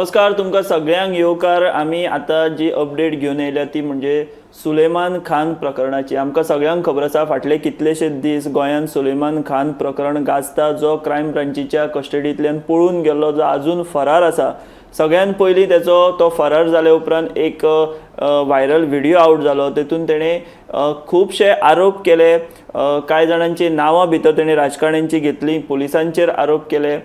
नमस्कार, तुमकां सगळ्यांक येवकार. आमी आतां जी अपडेट घेवन येयल्या ती म्हणजे सुलेमान खान प्रकरणाची. आमकां सगळ्यांक खबर आसा, फाटले कितलेशे दीस गोंयांत सुलेमान खान प्रकरण गाजता, जो क्रायम ब्रांचीच्या कस्टडींतल्यान पळून गेल्लो, जो आजून फरार आसा. सगळ्यान पयलीं तेचो तो फरार जाले उपरांत एक व्हायरल व्हिडियो आवट जालो. तेतून तेणें खुबशे आरोप केले. कांय जाणांची नांवां भितर तेणें राजकारण्यांची घेतली, पुलिसांचेर आरोप केले.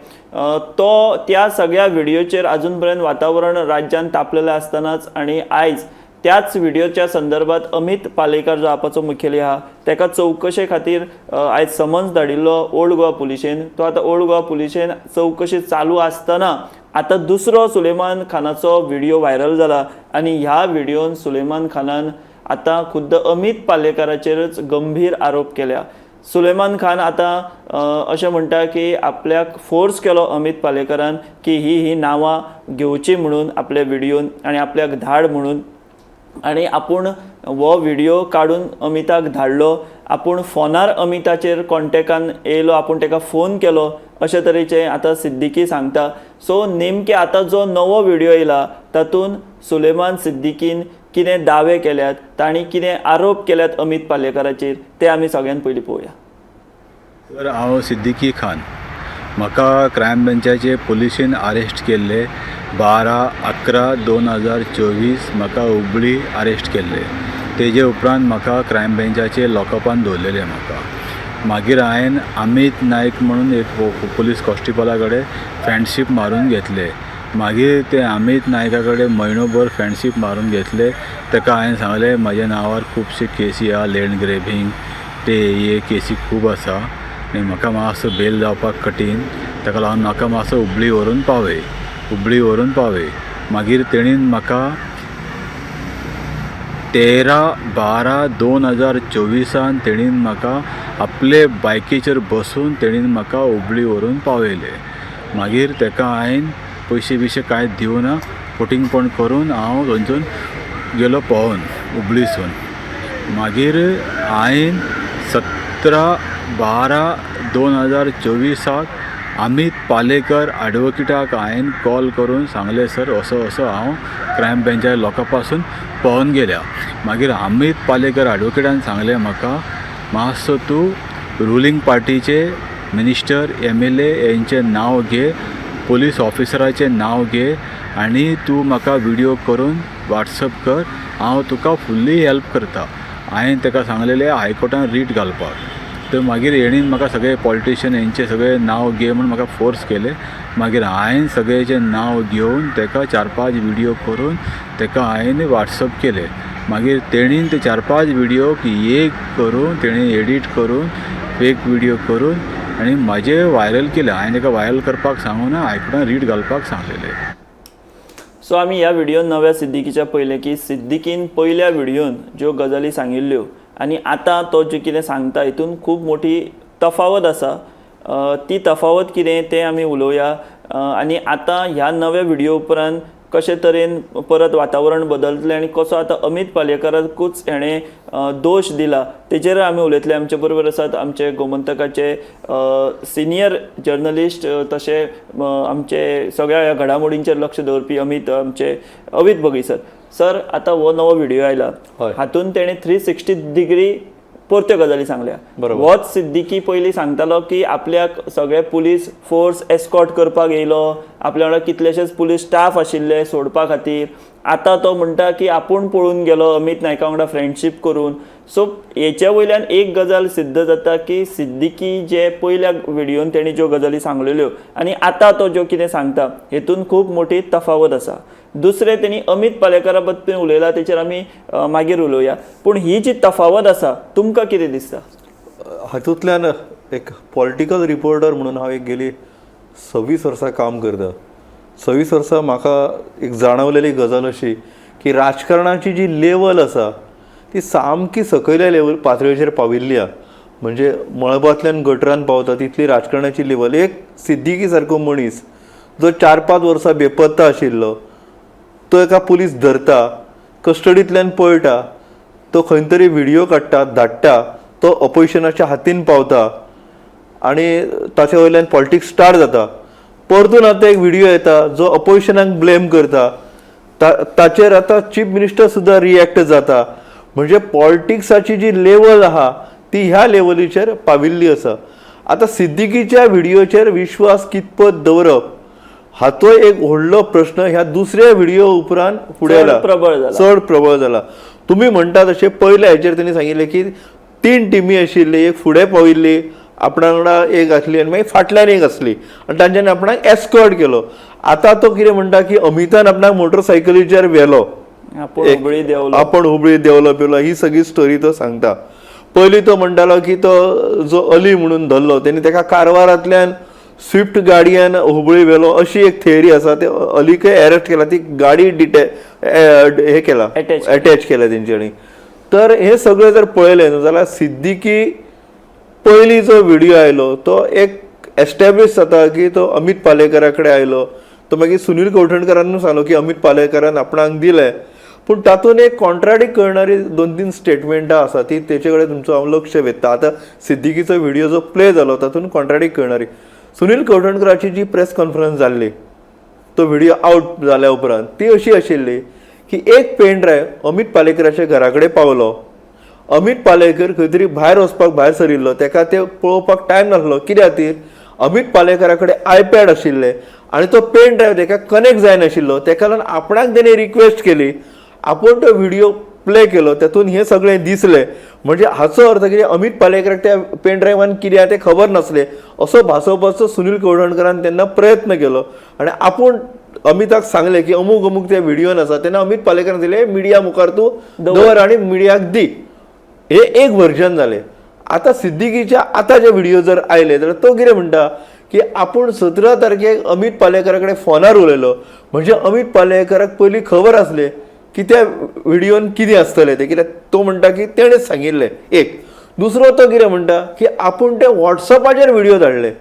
तो त्या सगळ्या व्हिडियोचेर अजून पर्यंत वातावरण राज्यान तापलेलें आसतनाच आनी आयज त्याच व्हिडियोच्या संदर्भात अमित पालेकार, जो आपाचो मुखेली आहा, तेका चवकशे खातीर आयज समन्स धाडिल्लो ओल्ड गोवा पुलिशेन. तो आतां ओल्ड गोवा पुलिशेन चवकशी चालू आसतना आतां दुसरो सुलेमान खानाचो व्हिडियो व्हायरल जाला आनी ह्या व्हिडियोन सुलेमान खानान आतां खुद्द अमित पालेकाराचेरच गंभीर आरोप केल्या. सुलेमान खान आतां अशें म्हणटा की आपल्याक फोर्स केलो अमित पालेकारान की ही ही नांवां घेवची म्हणून आपल्या व्हिडियोन आनी आपल्याक धाड म्हणून, आनी आपूण हो व्हिडियो काडून अमिताक धाडलो, आपूण फोनार अमिताचेर कॉन्टेक्टान येयलो, आपूण ताका फोन केलो, अशे तरेचे आतां सिद्दीकी सांगता. सो नेमके आतां जो नवो व्हिडियो येयला तातूंत सुलेमान सिद्दीकीन कितें दावे केल्यात, तांणी कितें आरोप केल्यात अमित पालेकाराचेर, ते आमी सगळ्यान पयलीं पळोवया. सर, हांव सिद्दीकी खान. म्हाका क्रायम ब्रांचाचे पुलिशेन अरेस्ट केल्ले 12/11/2024. म्हाका हुबळी अरेस्ट केल्ले. तेजे उपरांत म्हाका क्रायम ब्रांचाचे लॉकअपान दवरलेले म्हाका. मागीर हांवें अमीत नायक म्हणून एक पुलीस कॉन्स्टेबला कडेन फ्रेंडशीप मारून घेतले. मागीर ते अमीत नायका कडेन म्हयनोभर फ्रेंडशीप मारून घेतले. ताका हांवें सांगलें, म्हज्या नांवार खुबशे केसी आहा, लँड ग्रेबींग ते हे केसी खूब आसा आनी म्हाका मातसो बेल जावपाक कठीण. ताका लागून म्हाका मातसो हुबळी व्हरून पावय, हुबळी व्हरून पावय. मागीर तेणीन म्हाका 13/12/2024 तेणीन म्हाका आपले बायकीचेर बसून तेणीन म्हाका हुबळी व्हरून पावयलें. मागीर ताका हांवें पयशे बियशे कांय दिवना, फटींगपण करून हांव थंयसून गेलो पळोवन हुबळीसून. मागीर हांवें 17/12/2024 अमीत पालेकर एडवोकेटाक हांवें कॉल करून सांगलें, सर, असो असो हांव क्रायम ब्रांच्या लॉकअपासून पळोवन गेल्या. मागीर अमीत पालेकर एडवोकेटान सांगलें म्हाका, मातसो तूं रुलींग पार्टीचे मिनिस्टर, एमएलए हेंचें नांव घे, पुलीस ऑफिसराचें नांव घे आनी तूं म्हाका विडियो करून वॉट्सएप कर, हांव तुका फुल्ली हेल्प करता. हांवें ताका सांगलेलें हायकोर्टान रीट घालपाक. तर मागीर हेणीन म्हाका सगळे पॉलिटिशियन हेंचे सगळे नांव घे म्हूण म्हाका फोर्स केले. मागीर हांवें सगळ्याचें नांव घेवन ताका 4-5 विडियो करून ताका हांवें वॉट्सएप केले. मागीर तेणीन ते 4-5 विडियोक एक करून तेणी एडीट करून फेक विडियो करून आनी म्हाजे व्हायरल केले. हांवें ताका व्हायरल करपाक सांगूना, हायकोर्टान रीट घालपाक सांगलेलें. सो आमी ह्या व्हिडियोन नव्या सिद्दीकीच्या पयलें की सिद्दीकीन पयल्या व्हिडियोन ज्यो गजाली सांगिल्ल्यो आनी आतां तो ज्यो कितें सांगता हितून खूब मोठी तफावत आसा. ती तफावत कितें तें आमी उलोवया. आनी आतां ह्या नव्या व्हिडियो उपरांत कशे तरेन परत वातावरण बदलतलें आनी कसो आतां अमीत पालेकाराकूच हेणें दोश दिला तेचेर आमी उलयतले. आमचे बरोबर आसात आमचे गोमंतकाचे सिनियर जर्नलिस्ट, तशें आमचे सगळ्या ह्या घडामोडींचेर लक्ष दवरपी अमीत, आमचे अमित बगी सर. सर, आतां हो नवो व्हिडियो आयला, हातून तेणें 360 डिग्री परत्यो गजाली सांगल्या. होच सिद्दीकी पयलीं सांगतालो की आपल्याक सगळे पुलीस फोर्स एस्कॉर्ट करपाक येयलो, आपल्या वांगडा कितलेशेच पुलीस स्टाफ आशिल्ले सोडपा खातीर. आतां तो म्हणटा की आपूण पळून गेलो अमित नायका वांगडा फ्रेंडशीप करून. सो हेच्या वयल्यान एक गजाल सिद्ध जाता की सिद्दीकी जे पयल्या व्हिडियोन तेणी ज्यो गजाली सांगलेल्यो आनी आतां तो ज्यो कितें सांगता हेतून खूब मोठी तफावत आसा. दुसरें, तेणी अमित पालेकारा बद्दल उलयला तेचेर आमी मागीर उलोवया, पूण ही जी तफावत आसा तुमकां कितें दिसता? हातूंतल्यान एक पॉलिटिकल रिपोर्टर म्हणून हांव एक गेली 26 वर्सां काम करता. 26 वर्सां म्हाका एक जाणवलेली गजाल अशी की राजकारणाची जी लेवल आसा ती सामकी सकयल्या लेवल पातळेचेर पाविल्ली आहा. म्हणजे मळबांतल्यान गटरान पावता तितली राजकारणाची लेवल. एक सिद्दीकी सारको मनीस जो 4-5 वर्सां बेपत्ता आशिल्लो, तो एका पुलीस धरता, कस्टडींतल्यान पळटा, तो खंय तरी व्हिडियो काडटा, धाडटा, तो ऑपोजिशनाच्या हातीन पावता आनी ताचे वयल्यान पॉलिटिक्स स्टार्ट जाता. परतून आतां एक व्हिडियो येता जो अपोजिशनाक ब्लेम करता, ताचेर आतां चीफ मिनिस्टर सुद्दां रिएक्ट जाता. म्हणजे पॉलिटिक्साची जी लेवल आहा ती ह्या लेवलीचेर पाविल्ली आसा. आतां सिद्दीकीच्या व्हिडियोचेर विश्वास कितपत दवरप हातोय एक व्हडलो प्रश्न ह्या दुसऱ्या व्हिडियो उपरांत फुडें आयला, प्रबळ जाला, चड प्रबळ जाला. तुमी म्हणटा तशें पयल्या हेचेर तेणी सांगिल्लें की 3 टिमी आशिल्ली, एक फुडें पाविल्ली आपणा वांगडा एक आसली आनी मागीर फाटल्यान एक आसली आनी तांच्यांनी आपणाक एस्कॉर्ट केलो. आतां तो कितें म्हणटा की अमितान आपणाक मोटरसायकलीचेर व्हेलो, आपूण हुबळी देंवलो, आपण हुबळी देंवलो पिलो, ही सगळी स्टोरी तो सांगता. पयलीं तो म्हणटालो की तो जो अली म्हणून धरलो तेणी ताका कारवारांतल्यान स्विफ्ट गाडयेन हुबळी व्हेलो अशी एक थेअरी आसा. ते अलीकय अरेस्ट केला, ती गाडी हे केला, अटॅच केला तेंच्यांनी. तर हे सगळें जर पळयलें न्हू जाल्यार सिद्दीकी पयलीं जो व्हिडियो आयलो तो एक एस्टॅब्लिश जाता की तो अमीत पालेकरा कडेन आयलो, तो मागीर सुनील कवठणकरानूय सांगलो की अमीत पालेकरान आपणाक दिलें. पूण तातूंत एक कॉन्ट्राडिक्ट करणारी 2-3 स्टेटमेंटां आसा ती तेचे कडेन तुमचो हांव लक्ष वेधता. आतां सिद्दीकीचो व्हिडियो जो प्ले जालो तातूंत कॉन्ट्राडिक्ट करणारी सुनील कवठणकराची जी प्रेस कॉन्फरन्स जाल्ली तो व्हिडियो आवट जाल्या उपरांत ती अशी आशिल्ली की एक पेन ड्रायव्ह अमीत पालेकराच्या घरा कडेन पावलो, अमीत पालेकर खंय तरी भायर वचपाक भायर सरिल्लो, ताका ते पळोवपाक टायम नासलो. कित्या खातीर अमीत पालेकरा कडेन आयपॅड आशिल्लें आनी तो पेन ड्रायव्ह ताका कनेक्ट जायनाशिल्लो, ताका लागून आपणाक तेणें रिक्वेस्ट केली, आपूण तो व्हिडियो प्ले केलो, तातूंत हें सगळें दिसलें. म्हणजे हाचो अर्थ कितें, अमीत पालेकराक त्या पेन ड्रायव्हान कितें आहा तें खबर नासलें असो भासोवपाचो सुनील कवठणकरान तेन्ना प्रयत्न केलो आनी आपूण अमिताक सांगलें की अमूक अमूक त्या व्हिडियोन आसा. तेन्ना अमीत पालेकरान दिलें मिडिया मुखार तूं दवर आनी मिडियाक दी. हे एक व्हर्जन जालें. आतां सिद्दीकीच्या आतां जे व्हिडियो जर आयले जाल्यार तो कितें म्हणटा की आपूण 17 तारखेक अमीत पालेकरा कडेन फोनार उलयलो. म्हणजे अमीत पालेकराक पयलीं खबर आसलें की त्या व्हिडियोन कितें आसतलें तें, कित्याक तो म्हणटा की तेणें सांगिल्लें. एक दुसरो तो कितें म्हणटा की आपूण ते वॉट्सएपाचेर व्हिडियो धाडले.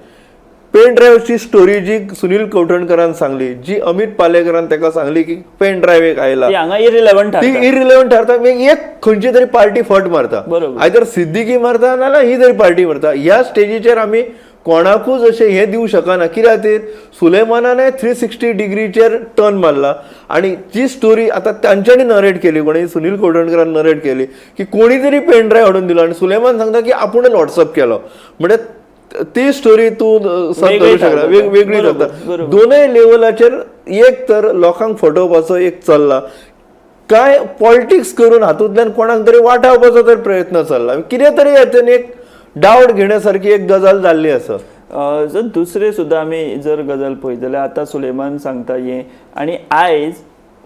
पेन ड्रायव्हची स्टोरी जी सुनील कवठणकरान सांगली, जी अमीत पालेकरान ताका सांगली की पेन ड्रायव्ह एक आयला, ती हांगा इरिलेवंट ती इरिलेवंट थारता. एक खंयची तरी पार्टी फट मारता, आयदर सिद्दीकी मारता नाजाल्यार ही तरी पार्टी मारता. ह्या स्टेजीचेर आमी कोणाकूच अशें हें दिवं शकना. कित्या खातीर सुलेमानान 360 डिग्रीचेर टर्न मारला आनी जी स्टोरी आतां तांच्यांनी नरेट केली, कोणी सुनील कवठणकरान नरेट केली की कोणी तरी पेन ड्रायव्ह हाडून दिलो आनी सुलेमान सांगता की आपूणच वॉट्सअप केलो. म्हणजे ती स्टोरी तूं धरूं शकना, वेगळी जाता. दोनय लेवलाचेर एक तर लोकांक फटोवपाचो एक चल्ला, काय पॉलिटिक्स करून हातूंतल्यान कोणाक तरी वाटावपाचो तर प्रयत्न चल्ला, कितें तरी हातून एक डावट घेण्यासारखी एक गजाल जाल्ली आसा. जर दुसरे सुद्दां आमी जर गजाल पळयत जाल्यार आतां सुलेमान सांगता हें आनी आयज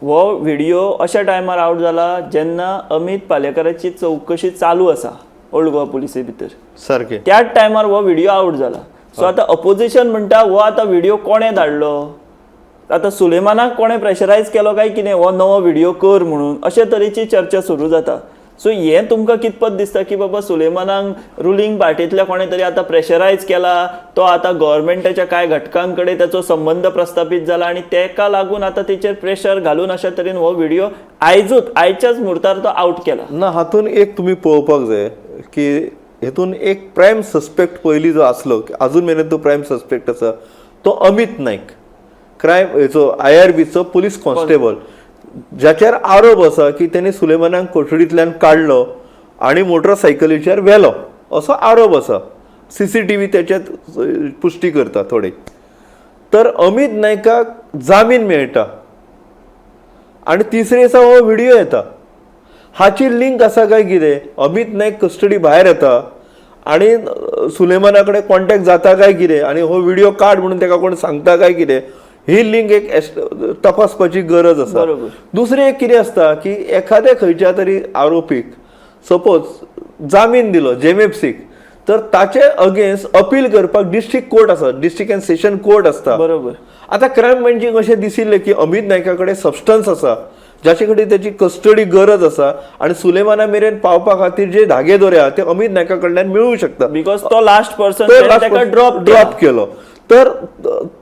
हो व्हिडियो अशा टायमार आवट जाला जेन्ना अमीत पालेकराची चवकशी चालू आसा ओल्ड गोवा पुलिसे भितर, सारकें त्याच टायमार हो व्हिडियो आवट जाला. सो आतां अपोजिशन म्हणटा हो आतां व्हिडियो कोणें धाडलो, आतां सुलेमानाक कोणें प्रेशरायज केलो काय कितें हो नवो व्हिडियो कर म्हणून, अशे तरेची चर्चा सुरू जाता. सो हें तुमकां कितपत दिसता की बाबा सुलेमानाक रुलींग पार्टींतल्या कोणें तरी आतां प्रेशरायज केला, तो आतां गव्हर्मेंटाच्या कांय घटकां कडेन ताचो संबंद प्रस्थापीत जाला आनी ताका लागून आतां तेचेर प्रेशर घालून अशा तरेन हो व्हिडियो आयजूच आयच्याच मुहूर्तार तो आवट केला. ना, हातून एक तुमी पळोवपाक जाय की हेतून एक प्रायम सस्पेक्ट पयलीं जो आसलो, आजून मेरेन तो प्रायम सस्पेक्ट आसा, तो अमीत नायक, क्रायम हेचो IRBचो पुलीस कॉन्स्टेबल, ज्याचेर आरोप आसा की तेणी सुलेमानाक कोठडींतल्यान काडलो आनी मोटरसायकलीचेर व्हेलो असो आरोप आसा. CCTV त्याच्यात पुष्टी करता थोडी. तर अमीत नायकाक जामीन मेळटा आनी तिसरे दिसा हो व्हिडियो येता. हाची लिंक आसा काय कितें, अमीत नायक कस्टडी भायर येता आनी सुलेमाना कडेन कॉन्टेक्ट जाता काय कितें आनी हो व्हिडियो काड म्हणून ताका कोण सांगता काय कितें, ही लिंक एक तपासपाची गरज आसा. दुसरें एक कितें आसता की एखाद्या खंयच्या तरी आरोपीक सपोज जामीन दिलो जेएमएफसीक, तर ताचे अगेन्स्ट अपील करपाक डिस्ट्रिक्ट कोर्ट आसा, डिस्ट्रिक्ट अँड सेशन कोर्ट आसता. बरोबर. आतां क्रायम ब्रांचीक अशें दिशिल्लें की अमीत नायका कडेन सबस्टन्स आसा जाचे कडेन त्याची कस्टडी गरज आसा आनी सुलेमाना मेरेन पावपा खातीर जे धागे दोरे आहा ते अमीत नायका कडल्यान मेळूं शकता, because तो लास्ट पर्सन ताका ड्रॉप केलो. तर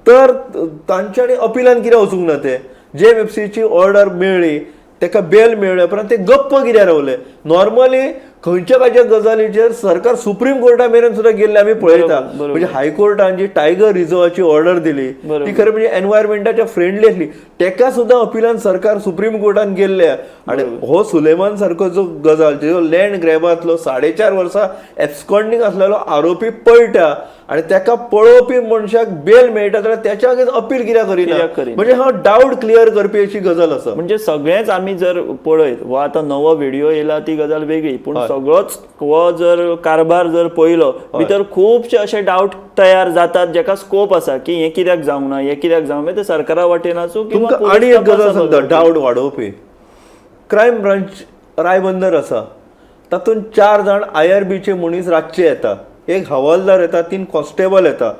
तर तांच्यांनी अपिलान कित्याक वचूंक ना, ते जेएमएफसीची ऑर्डर मेळ्ळी, ताका बेल मेळ्ळ्या उपरांत ते गप्प कित्याक रावले. नॉर्मली खंयच्या खंयच्या गजालीचेर सरकार सुप्रीम कोर्टा मेरेन सुद्दां गेल्ले आमी पळयता. म्हणजे हायकोर्टान जी टायगर रिझर्वाची ऑर्डर दिली ती खरें म्हणजे एनवायरमेंटाच्या फ्रेंडली आसली, तेका सुद्दां अपिलान सरकार सुप्रीम कोर्टान गेल्ले. आनी हो सुलेमान सारको जो गजाल जो लँड ग्रॅबांतलो 4.5 वर्सां एब्सकॉन्डिंग आसलेलो आरोपी पळटा आनी तेका पळोवपी मनशाक बेल मेळटा जाल्यार त्याच्या अगेन्स्ट अपील कित्याक करिना, म्हणजे हा डावट क्लियर करपी अशी गजाल आसा. म्हणजे सगळेंच आमी जर पळयत वा आतां नवो व्हिडिओ येयला ती गजाल वेगळी, पूण सगळोच हो जर कारभार जर पळयलो भितर खुबशे अशे डावट तयार जातात जेका स्कोप आसा की हें कित्याक जावंक ना, हें कित्याक जावंक ना, तें सरकारा वाटेन आसूं. तुमकां आनी एक गजाल सांगता डावट वाडोवपी, क्रायम ब्रांच रायबंदर आसा, तातूंत 4 जाण IRBचे मनीस रातचे येता, एक हवालदार येता, 3 कॉन्स्टेबल येता,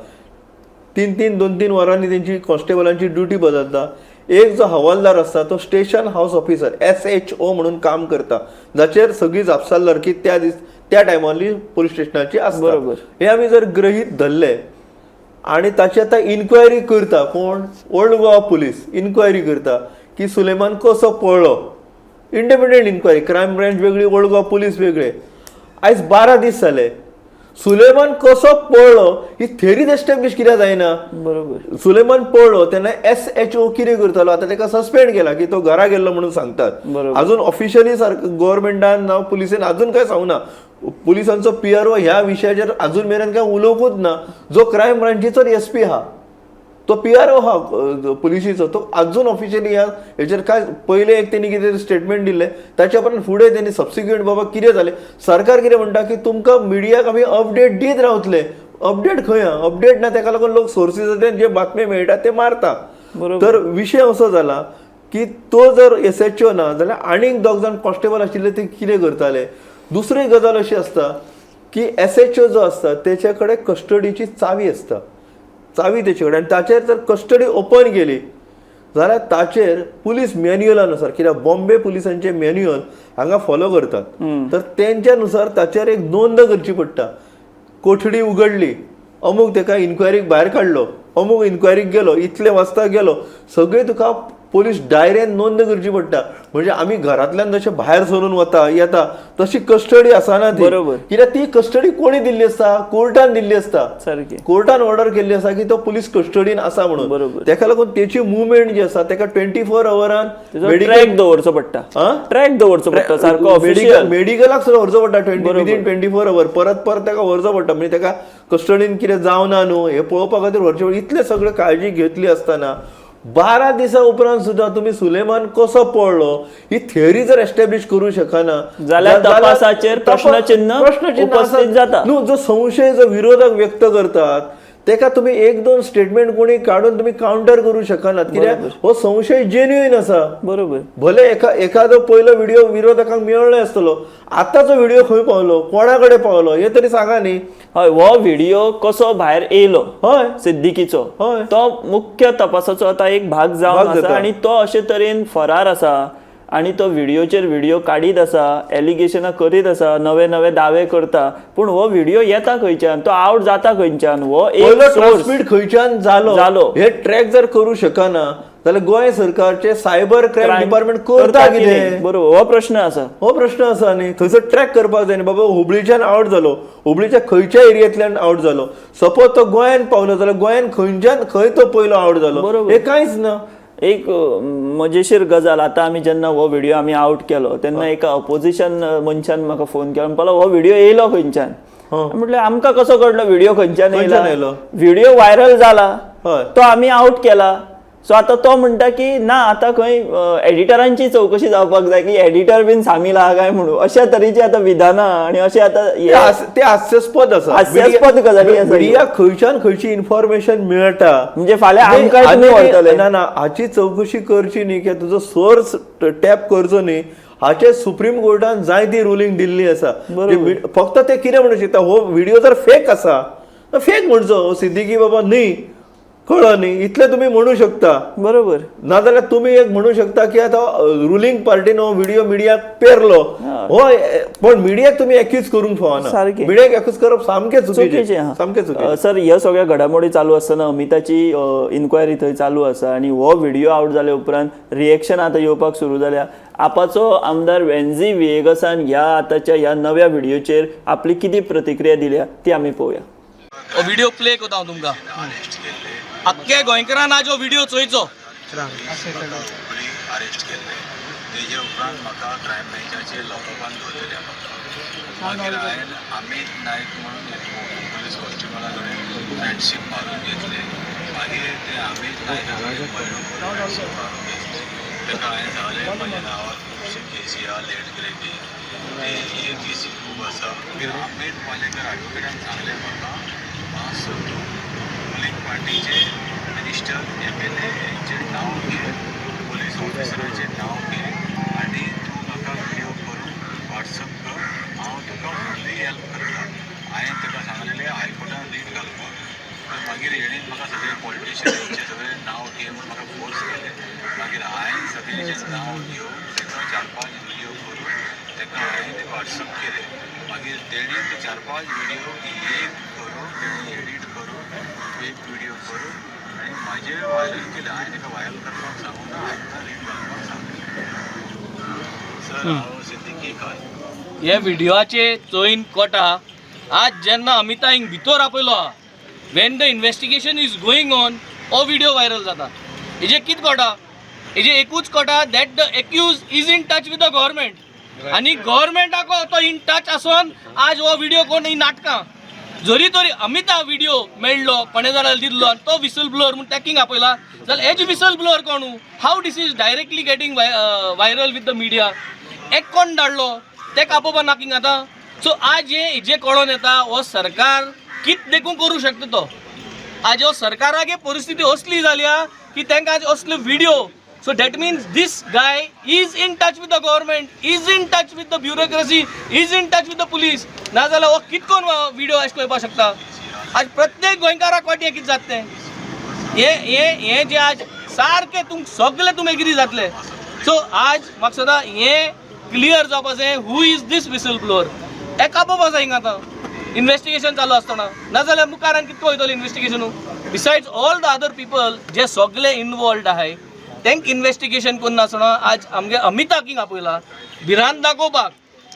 3-3 2-3 वरांनी तेंची कॉन्स्टेबलांची ड्युटी बदलता. एक जो हवालदार आसता तो स्टेशन हावस ऑफिसर SHO म्हणून काम करता, जाचेर सगळी जापसालदारकी त्या दीस त्या टायमाली पोलीस स्टेशनाची आसता. बरोबर. हे आमी जर गृहीत धरले आनी ताची आतां इन्क्वायरी करता कोण, ओल्ड गोवा पुलीस इन्क्वायरी करता की सुलेमान कसो पळ्ळो, इंडिपेंडंट इन्क्वायरी, क्रायम ब्रांच वेगळी, ओल्ड गोवा पुलीस वेगळे. आयज 12 दीस जाले, सुलेमान कसो पळ्ळो ही थेरीच एस्टॅब्लिश कित्याक जायना. बरोबर. सुलेमान पळ्ळो तेन्ना SHO कितें करतालो, आतां ताका सस्पेंड केला की तो घरा गेल्लो म्हणून सांगतात. अजून ऑफिशियली सारको गव्हर्मेंटान जावं पुलिसेन अजून काय सांगना, पुलिसांचो PRO ह्या विशयाचेर अजून मेरेन काय उलोवंकूच ना. जो क्रायम ब्रांचीचो SP आहा तो PRO आहा पुलिसीचो, तो अजून ऑफिशियली ह्या हेचेर काय पयले एक तेणी कितें स्टेटमेंट दिल्लें ताच्या उपरांत फुडें तेणी सबसिक्वंट बाबा कितें जालें, सरकार कितें म्हणटा की तुमकां मिडियाक आमी अपडेट दीत रावतले. अपडेट खंय आहा, अपडेट ना, ताका लागून लोक सोर्सीसांतल्यान जे बातमी मेळटा ते मारता. तर विशय असो जाला की तो जर SHO ना जाल्यार आनीक 2 जाण कॉन्स्टेबल आशिल्ले ते कितें करताले. दुसरी गजाल अशी आसता की SHO जो आसता तेच्या कडेन कस्टडीची चावी आसता, चावी तेचे कडेन, आनी ताचेर जर कस्टडी ओपन केली जाल्यार ताचेर पुलीस मॅन्युअलानुसार, कित्याक बॉम्बे पुलिसांचे मॅन्युअल हांगा फॉलो करतात, तर तेंच्या नुसार ताचेर एक नोंद करची पडटा. कोठडी उगडली, अमूक तेका इन्क्वायरीक भायर काडलो, अमूक इन्क्वायरीक गेलो, इतले वाजता गेलो, सगळें तुका पोलीस डायरेन नोंद करची पडटा. म्हणजे आमी घरांतल्यान जशें भायर सरून वता येता तशी कस्टडी आसना ती. बरोबर. कित्याक ती कस्टडी कोणी दिल्ली आसता, कोर्टान दिल्ली आसता, सारकी कोर्टान ऑर्डर केल्ली आसा की तो पुलीस कस्टडीन आसा म्हणून. बरोबर. तेका लागून तेची मुवमेंट जी आसा तेका 24 आवरान ट्रॅक दवरचो पडटा, ट्रॅक दवरचो पडटा सारको ऑफिशियल, मेडिकलाक सुद्दां व्हरचो पडटा विदीन 24 our, परत परत तेका व्हरचो पडटा. म्हणजे तेका कस्टडीन कितें जावना न्हू हें पळोवपा खातीर व्हरचें पडटा. इतलें सगळें काळजी घेतली आसतना 12 दिसां उपरांत सुद्दां तुमी सुलेमान कसो पळ्ळो ही थेरी जर एस्टॅब्लिश करूं शकना जाल्यार तपासाचेर प्रश्नचिन्ह उपस्थित जाता. न्हू, जो संशय जो विरोधक व्यक्त करतात तेका तुमी 1-2 स्टेटमेंट कोणी काडून तुमी कावंटर करूं शकनात, कित्याक हो संशय जेन्युइन आसा. बरोबर. भले एखादो पयलो व्हिडिओ विरोधकांक मेळ्ळो आसतलो, आतांचो व्हिडिओ खंय पावलो, कोणा कडेन पावलो हें तरी सांगा न्ही. हय, हो व्हिडिओ कसो भायर येयलो हय सिद्दीकीचो, हय, तो मुख्य तपासाचो आतां एक भाग जावन आसा आनी तो अशे तरेन फरार आसा आनी तो व्हिडिओचेर व्हिडिओ काडीत आसा, एलिगेशनां करीत आसा, नवे नवे दावे करता, पूण हो व्हिडिओ येता खंयच्यान, तो आवट जाता खंयच्यान, हो एक ट्रान्समीट खंयच्यान जालो जालो हे ट्रॅक जर करूं शकना जाल्यार गोंय सरकारचे सायबर क्रायम डिपार्टमेंट करता कितें? बरोबर, हो प्रश्न आसा, हो प्रश्न आसा. न्ही थंयसर ट्रॅक करपाक जाय न्ही, बाबा हुबळीच्यान आवट जालो, हुबळीच्या खंयच्या एरियेंतल्यान आवट जालो, सपोज तो गोंयान पावलो जाल्यार गोंयान खंयच्यान खंय तो पयलो आवट जालो, हे कांयच ना. एक मजेशीर गजाल, आतां आमी जेन्ना हो व्हिडिओ आमी आवट केलो तेन्ना एका अपोजिशन मनशान म्हाका फोन केलो, म्हणपाक हो व्हिडिओ येयलो खंयच्यान, म्हटल्यार आमकां कसो कळ्ळो व्हिडिओ खंयच्यान येयला, व्हिडिओ व्हायरल जाला तो आमी आवट केला. सो आतां तो म्हणटा की ना आतां खंय एडिटरांची चवकशी जावपाक जाय की एडिटर बीन सामील आहा काय म्हणून, अशा तरेची आतां विधानां आनी अशें आतां ते हास्यास्पद आसा, हास्यास्पद गजाली आसा. मिडिया खंयच्यान खंयची इन्फॉर्मेशन मेळटा म्हणजे फाल्यां आमकां तुमी व्हरतले. ना ना, हाची चवकशी करची न्ही किंवा तुजो सोर्स टॅप करचो न्ही, हाचे सुप्रीम कोर्टान जायती रुलींग दिल्ली आसा. फक्त ते कितें म्हणूंक शकता, हो व्हिडिओ जर फेक आसा, फेक म्हणचो सिद्दीकी बाबा न्ही, कळ्ळो न्ही, इतलें तुमी म्हणू शकता. नाजाल्यार तुमी एक म्हणू शकता की आतां रुलींग पार्टीन हो व्हिडिओ मिडियाक पेरलो. हय, पण मिडियाक तुमी एक्यूज करूंक फावना. मिडियाक एक्यूज करप सामकें चुकीचें चुकीचें, आहा. सामकें चुकीचें. सर, ह्यो सगळ्यो घडामोडी चालू आसतना अमिताची इन्क्वायरी थंय चालू आसा आनी हो व्हिडिओ आवट जाले उपरांत रिएक्शन आतां येवपाक सुरू जाल्या. आपाचो आमदार वेन्झी व्हिएगसान ह्या आतांच्या ह्या नव्या व्हिडिओचेर आपली कितें प्रतिक्रिया दिल्या ती आमी पळोवया. हो व्हिडिओ प्ले करता हांव तुमकां. आख्खे गोंयकारान आज हो व्हिडिओ चोयचो. अरेस्ट केल्ले तेजे उपरांत म्हाका क्रायम ब्रांचाचे लॉकअपान दवरलेले म्हाका. मागीर हांवें अमीत नायक म्हणून एक पुलीस कॉन्स्टेबला कडेन फ्रेंडशीप मारून घेतले. मागीर ते अमीत नायका कडेन म्हयनो फ्रेंडशीप मारून घेतले. ताका हांवें सांगलें म्हज्या नांवार खुबशे केसी आहा, लँड ग्रेबींग ते हे केसी खूब आसा. मागीर अमीत पालेकर एडवोकेटान सांगलें म्हाका, मातसो तूं रुलींग पार्टीचे मिनिस्टर, एमएलए हेंचें नांव घे, पुलीस ऑफिसराचें नांव घे आनी तूं म्हाका व्हिडियो करून वॉट्सअप कर, हांव तुका फुल्ली हेल्प करता. हांवें ताका सांगलेलें हायकोर्टान रीट घालपाक. तर मागीर हेणेन म्हाका सगळे पॉलिटिशियनांचे सगळे नांव घे म्हूण म्हाका फोर्स केलें. मागीर हांवें सगळ्यांचें नांव घेवन ताका 4-5 व्हिडियो करून ताका हांवें ते वॉट्सअप केले. मागीर तेणी ते 4-5 व्हिडियो एक करून तेणी एडीट करून एक व्हिडियो करून आनी म्हाजेर व्हायरल केले. हांवें ताका व्हायरल करपाक सांगूं ना, हायकोर्टान रीट घालपाक सांगलें. सर, हांव सिद्दीकी खान. हे व्हिडिओचे चोयन कोटा आज जेन्ना अमिता हिंग भितर आपयलो आहा, when the investigation is going on, हो व्हिडिओ व्हायरल जाता. हेजे कितें कोटा? हेजे एकूच कोटा that the accused is in touch with the government आनी गव्हर्मेंटाको तो इन टच आसोन आज हो व्हिडिओ कोण ही नाटकां जरी तरी अमिता व्हिडिओ मेळ्ळो कोणे जाल्यार दिल्लो आनी तो विसल ब्लोअर म्हूण टॅकिंग आपयला जाल्यार हेज विसल ब्लोअर कोणू? How this is directly getting viral with the media? एक कोण धाडलो तेका आपोवपा नाकिंग आतां. सो आज हे हेजे कळोन येता हो सरकार कित देखून करूं शकता तो. आज हो सरकाराक परिस्थिती असली जाल्या की तांकां आज असले video. So that means this guy is in touch with the government, is in touch with the bureaucracy, is in touch with the police. नाजाल्यार हो कित कोण व्हिडिओ अशें येवपाक शकता? आज प्रत्येक गोंयकाराक वाटी कितें जाता तें हे हे हे जे आज सारकें तुमकां सगळे तुमी एग्री जातले. सो आज म्हाका सदां हें क्लियर जावपा जाय, who is this whistle blower? हेका आपोवपा जाय हिंगा आतां इन्वेस्टिगेशन चालू आसतना. नाजाल्यार मुखार आनी कितें वयतलें investigation? Besides all the other people जे सगळे इनवॉल्वड आहाय तेंक इन्वेस्टिगेशन करून नासतना आज आमगे अमिताक हिंग आपयला भिरांत दाखोवपाक.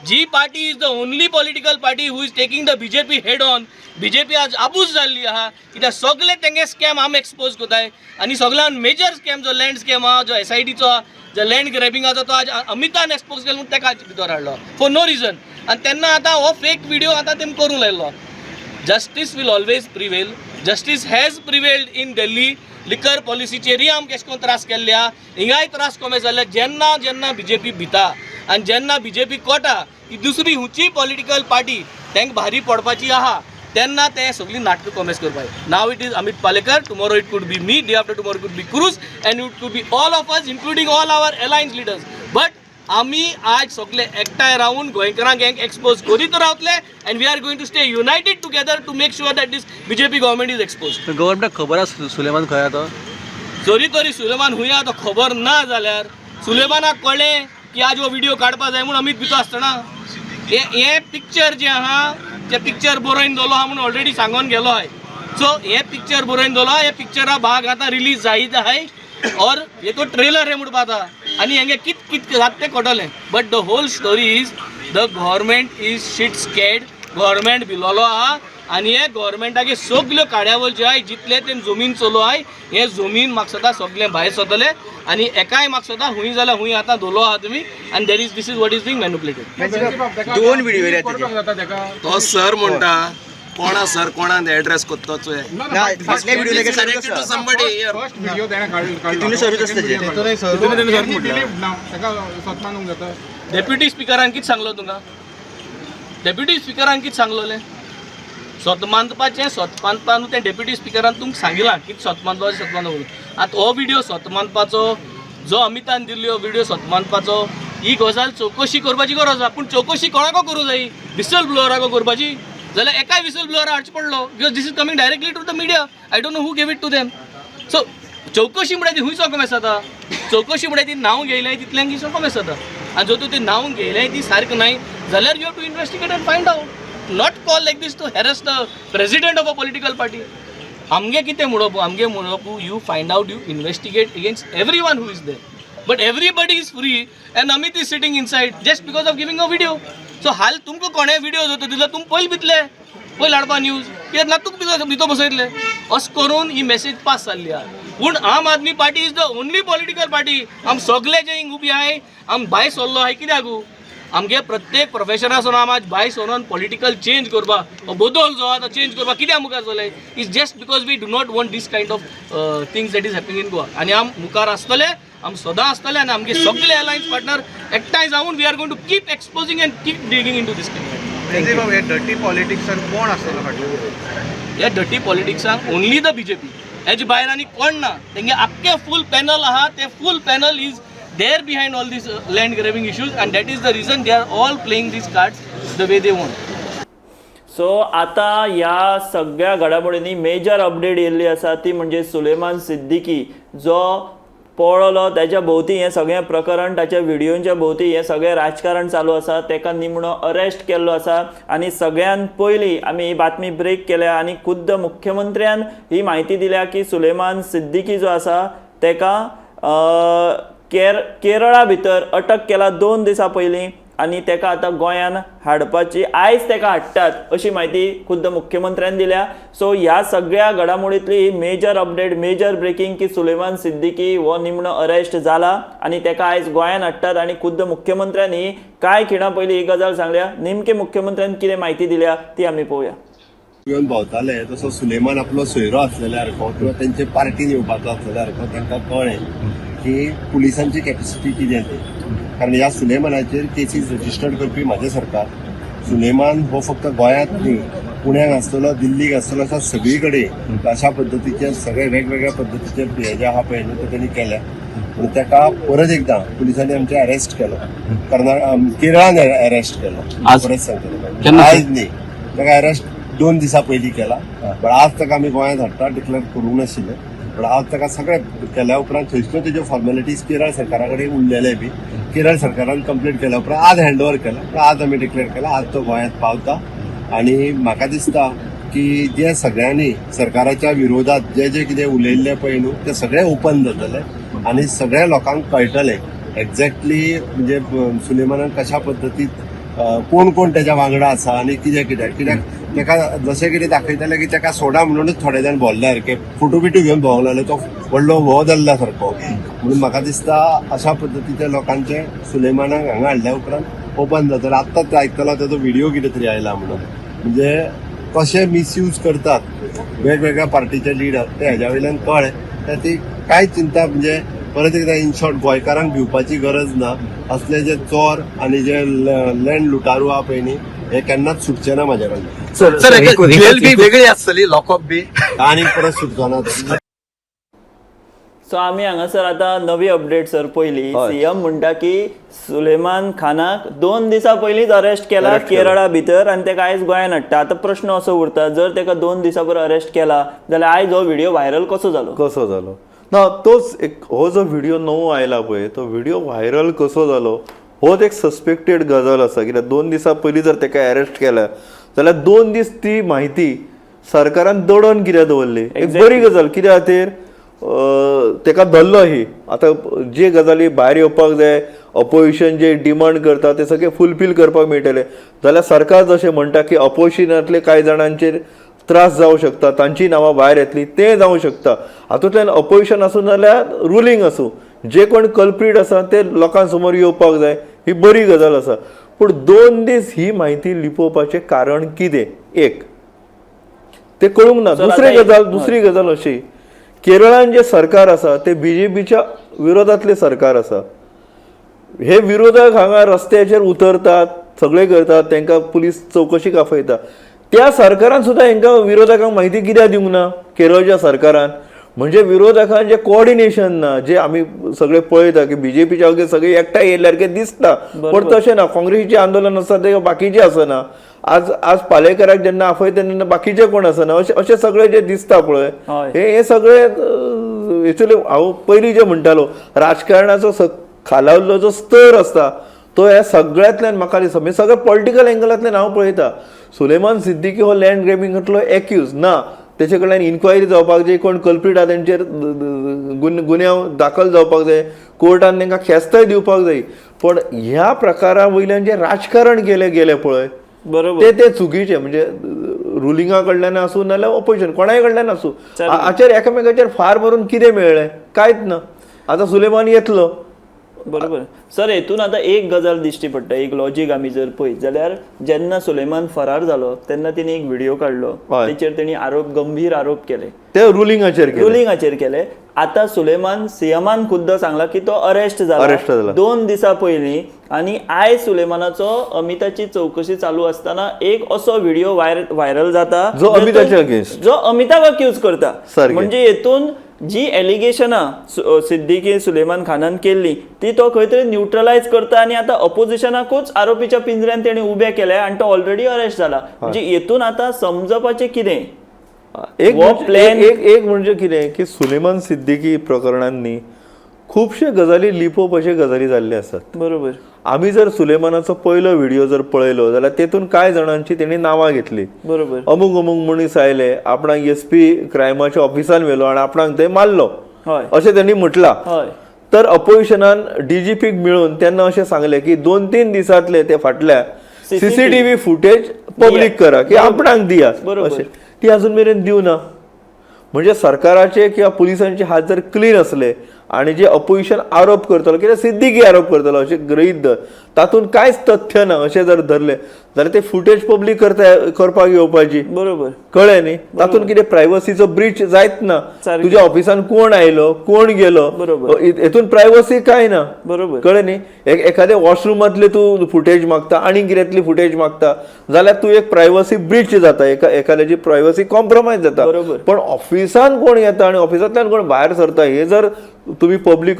जी party is the only political party who is taking the BJP head on. BJP आज आबूज जाल्ली आहा कित्याक सगळे तेंगे स्कॅम आमी एक्सपोज करताय आनी सगळ्यान मेजर स्कॅम जो लँड स्कॅम आहा, जो एसआयटीचो आहा, जो लँड ग्रॅबिंगाचो, तो आज अमितान एक्सपोज केलो म्हूण तेका आज भितर हाडलो फॉर नो रिजन. आनी तेन्ना आतां हो फेक व्हिडिओ आतां तेमी करूंक लायलो. Justice will always prevail. Justice has prevailed in Delhi. Liquor पॉलिसीचेरय आमकां एशें करून त्रास केल्ले आहा, हिंगाय त्रास कमी जाल्ले. जेन्ना जेन्ना बीजेपी भिता आनी जेन्ना बीजेपी कोटा की दुसरी हुंची पॉलिटिकल पार्टी तांकां भारी पडपाची आहा तेन्ना ते सगळीं नाटकां कॉमेस करपाक. Now it is Amit Palekar, tomorrow it could be me, day after tomorrow could be Cruz and it could be all of us, including all our alliance leaders. But आमी आज सगळे एकठांय रावन गोंयकारांक हेंक एक्सपोज करीत रावतले and we are going to stay united together to make sure that this BJP government is expose. गव्हर्मेंटाक खबर आसा सुलेमान खंय आहा तो? जरी तरी सुलेमान हुंय आहा तो खबर ना जाल्यार सुलेमानाक कळ्ळें की आज हो व्हिडिओ काडपा जाय म्हूण अमीत भितर आसतना हे हे पिक्चर जें आहा तें पिक्चर बरोवन दवरलो आहा म्हूण ऑलरेडी सांगोन गेलो आहाय. सो हे पिक्चर बरोवन दवरलो आहा, हे पिक्चरा भाग आतां रिलीज जायत आहाय और हे तो ट्रेलर हे म्हणपा आतां आनी हेंगे कित कित जाता तें कळटलें. But the whole story is the government is shit scared. Government भिलोलो आहा आनी हे गव्हर्मेंटागे सगल्यो कार्यावळ ज्यो आहाय जितले ते जमीन चलो आहाय हे जमीन म्हाका सदां सगळें भायर सरतले आनी एकाय म्हाका सदां हुंय जाल्यार हुंय आतां धोलो आहा तुमी आनी there is this is what is being manipulated. दोन व्हिडिओ येयल्या तेजे. तो सर म्हणटा कोणा सर कोणाक एड्रेस कोत्तो चोय. ना, फाटले व्हिडिओ लगेच Connected to आसा. somebody here. Video त्याने काढला. तितूनय सरूच आसता तेजे. ताका डेप्युटी स्पिकरान कितें सांगलो तुका? डेप्युटी स्पिकरान कितें सांगलोलें? सोत मानपाचें, सोत मानपा न्हू तें डेप्युटी स्पिकरान तुमकां सांगिलां कितें सोत मानपाचें, सोत मानपा म्हणून. आतां हो व्हिडियो सोत मानपाचो जो अमितान दिल्लो व्हिडियो सोत मानपाचो ही गजाल चवकशी करपाची गरज आसा. पूण चवकशी कोणाको करूं जाय? विसल ब्लोअराको करपाची जाल्यार एकाय विसल ब्लोअर हाडचो पडलो because this is coming directly to the media. I don't know who gave it to them. So चवकशी म्हळ्यार ती खूंय कोमेस जाता? चवकशी म्हळ्यार ती नांव घेयल्याय तितल्यांक ही कोमेस जाता. आनी जर तूं ती नांव घेयल्याय ती सारकें नाय जाल्यार you have to investigate and find out, not call like this to harass the president of a political party. आमगे कितें म्हणप, आमगे म्हणप, you find out, you investigate against every one who is there, but everybody is free and Amit is sitting inside just because of giving a video. So हाल तुमकां कोणें video जर दिलो, तुमी पयलीं भितले, पयलीं हाडपा न्यूज, कित्याक ना तुका भितर भितर बसयतले. अशें करून ही मॅसेज पास जाल्ली आहा. पूण Aam Aadmi Party is the only political party. आम सगळे जे हिंग उबी आहाय, आम भायर सरलो आहाय कित्याकू? आमगे प्रत्येक प्रोफेशनासून आम आज भायर सरोन पॉलिटिकल चेंज करपा, हो बदल जो आहा तो चेंज करपा कित्याक मुखार सरले is just because we do not want this kind of things that is happening in Goa. आनी आम मुखार आसतले, आम सदां आसतले आनी आमगे सगळे अलायन्स पार्टनर एकठांय जावन we are going to keep exposing and keep digging into this. बाबू, हे डर्टी पॉलिटिक्सान कोण आसतलो फाटल्यान? ह्या डर्टी पॉलिटिक्सांक ओनली the BJP. हेजे भायर आनी कोण ना. तेंगे आख्खे फूल पॅनल आहा, ते full panel is there behind all these land grabbing issues, and that is the reason they are all playing these cards the way they want. So आतां ह्या सगळ्या घडामोडींनी मेजर अपडेट येयल्ली आसा ती म्हणजे सुलेमान सिद्दीकी जो पळलो ताच्या भोंवती हें सगळें प्रकरण, ताच्या व्हिडियोंच्या भोंवती हें सगळें राजकारण चालू आसा. ताका निमणो अरेस्ट केल्लो आसा आनी सगळ्यान पयलीं आमी ही बातमी ब्रेक केल्या आनी खुद्द मुख्यमंत्र्यान ही म्हायती दिल्या की सुलेमान सिद्दीकी जो आसा ताका केरळा भितर अटक केला 2 दिसां पयलीं आनी ताका आतां गोंयान हाडपाची, आयज ताका हाडटात अशी म्हायती खुद्द मुख्यमंत्र्यान दिल्या. सो ह्या सगळ्या घडामोडींतली ही मेजर अपडेट, मेजर ब्रेकिंग की सुलेमान सिद्दीकी हो निमणो अरेस्ट जाला आनी ताका आयज गोंयान हाडटात आनी खुद्द मुख्यमंत्र्यान ही कांय खिणां पयलीं ही गजाल सांगल्या. नेमके मुख्यमंत्र्यान कितें म्हायती दिल्या ती आमी पळोवया. घेवन भोंवताले तसो सुलेमान आपलो सोयरो आसलेल्या सारको किंवा तेंचे पार्टीन येवपाचो आसलेल्या सारको तांकां कळ्ळें की पुलिसांची कॅपॅसिटी कितें ती. कारण ह्या सुलेमानाचेर केसीस रजिस्टर्ड करपी म्हाजें सरकार. सुलेमान हो फक्त गोंयांत न्ही, पुण्याक आसतलो, दिल्लीक आसतलो, अशा सगळी कडेन अशा पद्दतीचे सगळे वेगवेगळ्या पद्दतीचे हे जे आहा पळय न्हू ते तेणी केल्या. पूण ताका परत एकदां पुलिसांनी आमचे अरेस्ट केलो, केरळान अरेस्ट केलो. परत सांगता, आयज न्ही, ताका अरेस्ट 2 दिसां पयलीं केला, पण आज ताका आमी गोंयांत हाडटा. डिक्लेअर करूंक नाशिल्लें, पण आज ताका सगळें केल्या उपरांत थंयसर तेज्यो फॉर्मेलिटीज केरळ सरकारा कडेन उरलेले बी केरळ सरकारान कंप्लीट केल्या उपरांत आज हँड ओवर केला. पण आज आमी डिक्लेअर केला, आज तो गोंयांत पावता. आनी म्हाका दिसता की जे सगळ्यांनी सरकाराच्या विरोधात जे जे कितें उलयल्लें पळय न्हू ते सगळें ओपन जातलें आनी सगळ्या लोकांक कळटलें एक्झॅक्टली म्हणजे सुलेमानान कशा पद्दतीत कोण कोण तेच्या वांगडा आसा आनी कितें कित्याक कित्याक ताका जशें कितें दाखयताले की ताका सोडा म्हणूनच थोडे जाण भोंवले सारके फोटो बिटो घेवन भोंवंक लागले, तो व्हडलो हो जाल्ला सारको. म्हणून म्हाका दिसता अशा पद्दतीच्या लोकांचे सुलेमानाक हांगा हाडल्या उपरांत ओपन जातलें. आत्ताच आयकला ताचो व्हिडिओ कितें तरी आयला म्हणून, म्हणजे कशे मिसयूज करतात वेगवेगळ्या पार्टीचे लिडर ते हेज्या वयल्यान कळ्ळें. तर ती कांय चिंता म्हणजे परत एकदां इन शॉर्ट गोंयकारांक भिवपाची गरज ना. असले जे चोर आनी जे लँड लुटारू आहा पळय न्ही हे केन्नाच सुटचे ना म्हाज्या कडल्यान. सर, जेल बी वेगळी आसतली, लॉकअप बी आनी परत सुटचो ना तो. सो आमी हांगासर आतां नवी अपडेट सर पयली सीएम म्हणटा की सुलेमान खानाक 2 दिसां पयलींच अरेस्ट केला केरळा भितर आनी ताका आयज गोंयान हाडटा. आतां प्रश्न असो उरता, जर ताका 2 दिसां पयर अरेस्ट केला जाल्यार आयज हो व्हिडिओ व्हायरल कसो जालो? कसो जालो ना तोच एक हो जो व्हिडिओ नवो आयला पळय तो व्हिडिओ व्हायरल कसो जालो होच एक सस्पेक्टेड गजाल आसा. कित्याक 2 दिसां पयलीं जर ताका अरेस्ट केला जाल्यार 2 दीस ती म्हायती सरकारान दडोवन कित्याक दवरली? एक बरी गजाल कित्या खातीर ताका धरलो. ही आतां जे गजाली भायर येवपाक जाय, अपोजिशन जे डिमांड करता ते सगळे फुलफील करपाक मेळटले. जाल्यार सरकार जशें म्हणटा की अपोजिशनांतले कांय जाणांचेर त्रास जावं शकता, तांची नांवां भायर येतली, तें जावं शकता. हातूंतल्यान अपोजिशन आसूं नाल्यार रुलींग आसूं, जे कोण कल्प्रीट आसा ते लोकां समोर येवपाक जाय, ही बरी गजाल आसा. पूण 2 दीस ही म्हायती लिपोवपाचें कारण कितें एक ते कळूंक ना. दुसरी गजाल अशी, केरळान जे सरकार आसा ते बीजेपीच्या विरोधातले सरकार आसा. हे विरोधक हांगा रस्त्याचेर उतरतात, सगळे करतात, तांकां पुलीस चवकशीक आपयता. त्या सरकारान सुद्दां हांकां विरोधकांक म्हायती कित्याक दिवंक ना केरळच्या सरकारान? म्हणजे विरोधकांचें कोऑर्डिनेशन ना, जे आमी सगळे पळयता की बीजेपीच्या वगैरे सगळे एकठांय येयल्ल्या सारकें दिसता, पूण तशें ना. काँग्रेसीचें आंदोलन आसता ते बाकीचें आसना. आज आज पालेकराक जेन्ना आपयता तेन्ना बाकीचे कोण आसना. अशें अशें सगळें जें दिसता पळय हे सगळें एक्चुअली हांव पयलीं जें म्हणटालो राजकारणाचो खालावल्लो जो स्तर आसता तो ह्या सगळ्यांतल्यान म्हाका दिसता, म्हणजे सगळ्या पॉलिटिकल एंगलांतल्यान हांव पळयता. सुलेमान सिद्दीकी हो लँड ग्रॅबिंगांतलो एक्यूज ना, तेचे कडल्यान इन्क्वायरी जावपाक जाय, कोण कल्प्रीट आहा तेंचेर गुन्यांव दाखल जावपाक जाय, कोर्टान तांकां ख्यास्तय दिवपाक जाय. पण ह्या प्रकारा वयल्यान जें राजकारण केलें गेलें पळय, बरोबर, ते चुकीचें. म्हणजे रुलिंगा कडल्यान आसूं नाल्यार ऑपोजिशन कोणाय कडल्यान आसूं, हाचेर एकामेकाचेर फार मारून कितें मेळ्ळें? कांयच ना. आतां सुलेमान येतलो. बरोबर सर, हेतून आतां एक गजाल दिश्टी पडटा, एक लॉजीक आमी जर पळयत जाल्यार जेन्ना सुलेमान फरार जालो तेन्ना तेणी एक व्हिडिओ काडलो, तेचेर तेणी आरोप, गंभीर आरोप केले, ते रुलिंगाचेर रुलिंगाचेर केले. आतां सुलेमान सीएमान खुद्द सांगला की तो अरेस्ट जाला 2 दिसां पयलीं, आनी आयज सुलेमानाचो अमिताची चवकशी चालू असताना एक असो व्हिडिओ व्हायरल जाता जो अमिताचे अगेन्स्ट, जो अमिताक अक्यूज करता. म्हणजे हेतून जी एलिगेशनां सिद्दीकी सुलेमान खानान केल्ली ती तो खंय तरी न्यूट्रलायज करता, आनी आतां अपोजिशनाकूच आरोपीच्या पिंजऱ्यान तेणी उबे केले आनी तो ऑलरेडी अरेस्ट जाला. म्हणजे हेतून आतां समजपाचें कितें? एक एक म्हणजे कितें की सुलेमान सिद्दीकी प्रकरणांनी खुबशे गजाली लिपोवपाचे गजाली जाल्ले आसात. बरोबर, आमी जर सुलेमानाचो पयलो व्हिडिओ जर पळयलो जाल्यार तेतून कांय जाणांची तेणी नांवां घेतली. बरोबर, अमूक अमूक मनीस आयले, आपणाक एस पी क्रायमाच्या ऑफिसान व्हेलो आनी आपणाक थंय मारलो अशें तेणी म्हटलां. तर अपोजिशनान डीजीपीक मेळून तेन्ना अशें सांगलें की 2-3 दिसांतले ते फाटल्या सीसीटीव्ही फुटेज पब्लीक करा की आपणाक दियात, अशें ती अजून मेरेन दिवना. म्हणजे सरकाराचे किंवा पुलिसांचे हात जर क्लीन असले आनी जे अपोजिशन आरोप करतलो कित्याक सिद्दीकी आरोप करतलो अशें गृहीत धर, तातूंत कांयच तथ्य ना अशें जर धरलें जाल्यार ते फुटेज पब्लीक करपाक येवपाची. बरोबर, कळ्ळें न्ही? तातूंत कितें प्रायवसीचो ब्रीच जायत ना, तुज्या ऑफिसान कोण आयलो कोण गेलो हेतून प्रायवसी कांय ना. बरोबर, कळ्ळें न्ही? एखाद्या वॉशरुमांतले तूं फुटेज मागता आनी कित्यांतली फुटेज मागता जाल्यार तूं एक प्रायवसी ब्रीच जाता, एखाद्याची प्रायवसी कॉम्प्रोमायज जाता. पण ऑफिसान कोण येता आनी ऑफिसांतल्यान कोण भायर सरता हे जर तुम्ही public,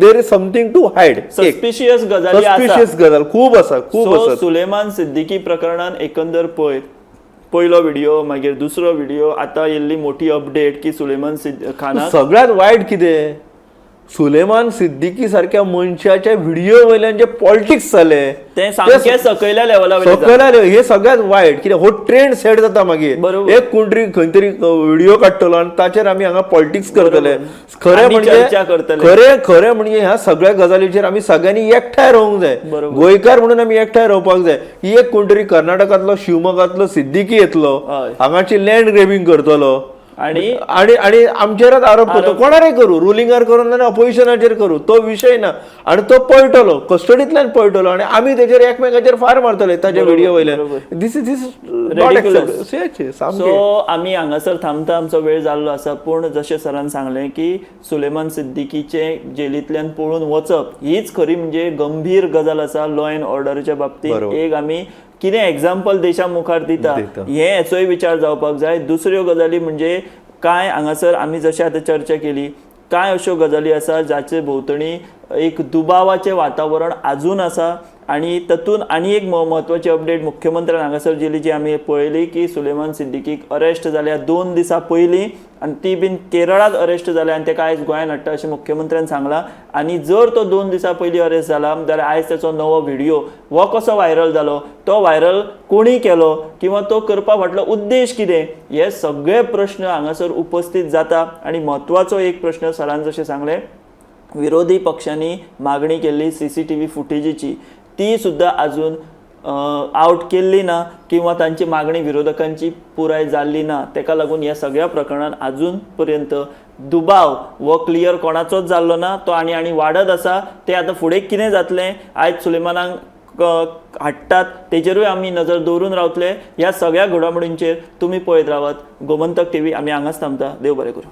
there is something to hide. Suspicious गजाली, सस्पिशियस गजाल खूब आसा, खूब आसा. सुलेमान सिद्दीकी प्रकरणान एकंदर पळयत पयलो व्हिडिओ, मागीर दुसरो व्हिडिओ, आतां येल्ली मोठी अपडेट की सुलेमान खानाक सगळ्यांत वायट कितें, सुलेमान सिद्दीकी सारक्या मनशाच्या व्हिडिओ वयल्यान जे पॉलिटिक्स जाले ते सामके सकयल्या लेवला सकयल्या, हे सगळ्यात वायट. कित्याक हो ट्रेंड सेट जाता मागीर, एक कोण तरी खंय तरी व्हिडिओ काडटलो आनी ताचेर आमी हांगा पॉलिटिक्स करतले. खरें म्हणजे खरें म्हणजे ह्या सगळ्या गजालीचेर आमी सगळ्यांनी एकठांय रावंक जाय, गोंयकार म्हणून आमी एकठांय रावपाक जाय. की एक कोण तरी कर्नाटकांतलो शिवमोगांतलो सिद्दीकी येतलो, हांगाची लँड ग्रॅबिंग करतलो आणि आणि आणि आमचेरच आरोप करतो, कोणारय करूं, रुलिंगार करूं नाल्यार अपोजिशनाचेर करूं, तो विशय ना. आनी तो पळटलो, कस्टडींतल्यान पळटलो आनी आमी तेजेर एकमेकाचेर फार मारतले ताच्या व्हिडिओ वयल्यान. This is not acceptable. So आमी हांगासर थांबता, आमचो वेळ जाल्लो आसा. पूण जशें सरान सांगलें की सुलेमान सिद्दीकीचे जेलींतल्यान पळून वचप हीच खरी म्हणजे गंभीर गजाल आसा लॉ एंड ऑर्डरच्या बाबतींत. एक आमी कितें एग्जाम्पल देशा मुखार दिता हे हेचोय विचार जावपाक जाय. दुसऱ्यो गजाली म्हणजे कांय हांगासर आमी जशें आतां चर्चा केली, कांय अश्यो गजाली आसा जाचे भोंवतणी एक दुबावाचें वातावरण आजून आसा. आनी तातूंत आनी एक म्हत्वाची अपडेट मुख्यमंत्र्यान हांगासर दिली जी आमी पळयली की सुलेमान सिद्दीकीक अरेस्ट जाल्या 2 दिसां पयलीं, आनी ती बीन केरळांत अरेस्ट जाल्या आनी ताका आयज गोंयांत हाडटा अशें मुख्यमंत्र्यान सांगलां. आनी जर तो 2 दिसां पयलीं अरेस्ट जाला जाल्यार आयज ताचो नवो व्हिडिओ हो कसो व्हायरल जालो, तो व्हायरल कोणी केलो किंवा तो करपा फाटलो उद्देश कितें, हे सगळे प्रश्न हांगासर उपस्थित जाता. आनी म्हत्वाचो एक प्रश्न सरान जशें सांगलें, विरोधी पक्षांनी मागणी केल्ली CCTV फुटेजीची ती सुद्दां आजून आवट केल्ली ना किंवा तांची मागणी विरोधकांची पुराय जाल्ली ना. ताका लागून ह्या सगळ्या प्रकरणान आजून पर्यंत दुबाव हो क्लियर कोणाचोच जाल्लो ना, तो आनी आनी वाडत आसा. ते आतां फुडें कितें जातलें, आयज सुलेमानाक हाडटात तेजेरूय आमी नजर दवरून रावतले. ह्या सगळ्या घडामोडींचेर तुमी पळयत रावात गोमंतक टीव्ही. आमी हांगाच थांबता. देव बरें करूं.